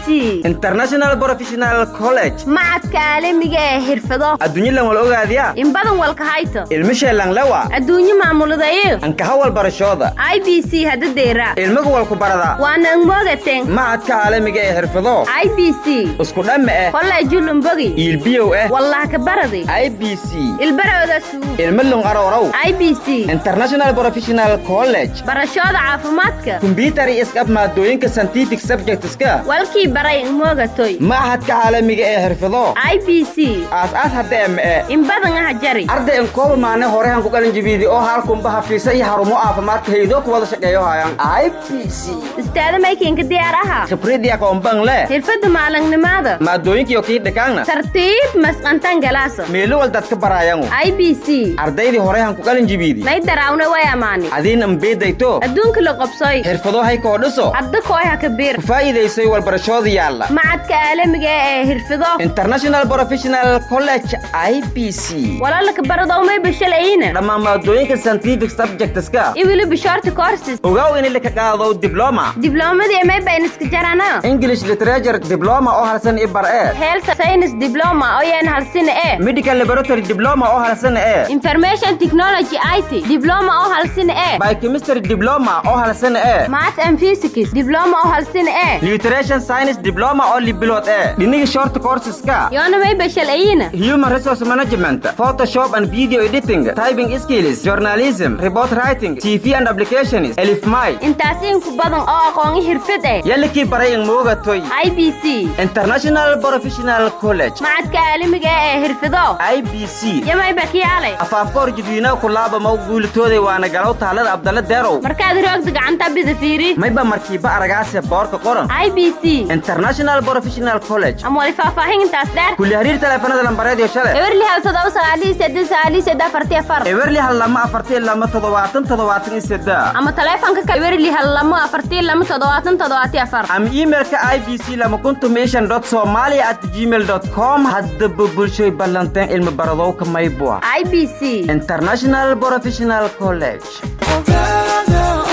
C. International Professional College. Macadka caalamiga ee xirfado. Adduunyalan wal ogaadiya. In badan walka hayto. Ilmisheelanlewa. Adduunyo maamuladayo. Ankaha walbarashooda. IBC hadda deera. Ilmagu walku barada. Waana angmoogateen. Macadka caalamiga ee xirfado. IBC. Isku dhamme eh. Kolleejulumbogi. Iilbiyow eh. Wallah ka baradi. IBC. Ilbarooda suu. Ilmo lung arowrow. IBC. International Professional College. Barashooda caafimaadka. Kombyutar iyo isqab maadooyinka scientific subjectska. Walkii baray ingmoogatoy. Machadka caalamiga ee xirfado. IBC. Aas-aas hadda eme. In badan ah jari. Arday inkooba maane horehan ku qalin jibiidi oo halkunba hafiisa iyo xarumo caafimaadka haydo ku wada shaqeeyo hayaan IBC. Istaada maykinka diyaar aha. Khibradii aqoonban leh. Xirfadda maalinnimaada. Maadooyinkiyo kii dhakaangna. Tartiib masqantan galaasa. Meelo wal dadka baraayangu. IBC. Ardaydii horehan ku qalin jibiidi. May daraawna way amaani. Adiin ambeedayto. Adduunka la qobsoy. Xirfado hay koo dhiso. Hadda kooy ha ka biir. Ku faa'iidaysay walbarashooda yaalla. Macadka caalamiga ee xirfado. International Professional College IBC. Walaalka baradow may bashalayina. Dhammaan maadooyinka scientific subjectska. Iyo weliba short courses. Ogow in la ka qaado diploma. Diblomadii may bayn iska jarana. English Literature Diploma oo 1 sano i bar ee. Health Science Diploma oo yaan 1 sano ee. Medical Laboratory Diploma oo 1 sano ee. Information Technology IT Diploma oo 1 sano ee. Biochemistry Diploma oo 1 sano ee. Math and Physics Diploma oo 1 sano ee. Nutrition Science Diploma oo 6 bilood ee. Dhiniga short courseska. Yoona may bashalayina. Human Resource Management, Photoshop and Video Editing, Typing Skills, Journalism, Report Writing, TV and Applications, Elif Mai. Intaas in ku badan oo aqoon xirfad eh. Yalikii baray in moogatoy. IBC. International Professional College. Macadka caalamiga ee xirfado. IBC. Yamay bakiyaale. Afaafka hor jidwiinaha ku laaba mau guulitooday waana galow taalada Abdalla Deerow. Markaad roogda gacanta bida fiiri. Mayba markiiba aragaase boorka qoran. IBC. International Professional College. Ama wali faahfaahin intaas dheer. Kulli hariir taleefanada lambareed iyo shale. 067 998 94 4. 062 42 70 73. Ama taleefanka kale 062 42 70 74. Ama emailka ibc 2015.somalia@gmail.com. Haddaba bulshoy, ballanteen ilmi baradowka maybua. IBC. International Professional College. Ogaada.